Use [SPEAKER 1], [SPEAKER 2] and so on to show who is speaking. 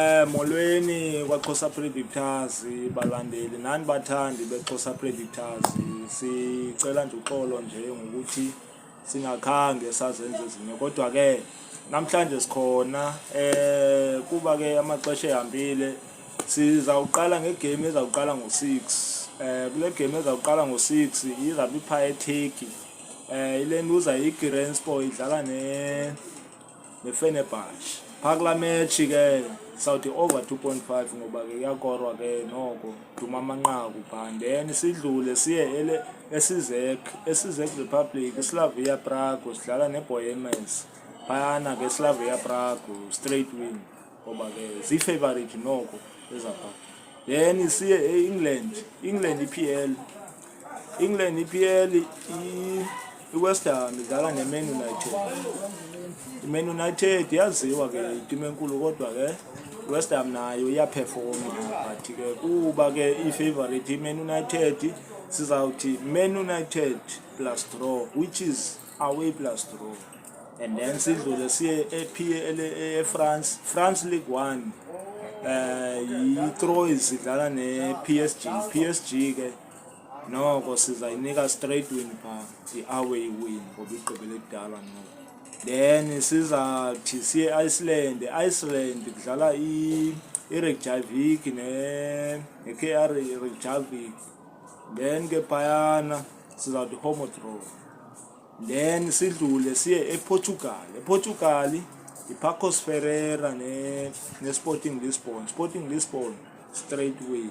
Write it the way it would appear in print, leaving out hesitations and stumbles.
[SPEAKER 1] Molweni kwaXhosa Predictors, balandeli nani bathandi beXhosa Predictors. Sicela nje uxolo nje ngokuthi singakhange sazenza ezinye, kodwa ke namhlanje sikhona kuba ke amaxesha ehambile. Sizawuqala ngegame ezawuqala ngo-6. Kule game ezawuqala ngo-6 izawube ipha eTurkey. Ilentuza yiGiresunspor idlala neFenerbahce. Phaa kulaa match ke sawuthi over 2.5 ngoba ke kuyakorwa ke noko, duma amanqaku phaa. Then sidlule siye eCzech, eCzech Republic, iSlavia Prague sidlala neBohemians. Phayana ke Slavia Prague straight win ngoba ke zii-favourite noko ezapha. Then siye e-England, England EPL. England EPL, iWest Ham idlala neMan United. IMan United yaziwa ke itimu enkulu, kodwa ke iWest Ham nayo iyaphefoma, but ke kuba ke i-favourite iMan United, sizawuthi Man United plus draw, which is away plus draw. And then sidlule siye e-PL eFrance, France Ligue 1. Yi-Troyes idlala ne-PSG. PSG ke noko sizayinika straight win phaa, i-away win ngoba igqibele kudala noko. Then sizathi siye e-Iceland. E-Iceland kudlala iReykjavik ne-KR Reykjavik. Then ke phayana sizawuthi home draw. Then sidlule siye ePortugal. EPortugal yiPaços Ferreira neSporting Lisbon. Sporting Lisbon straight win.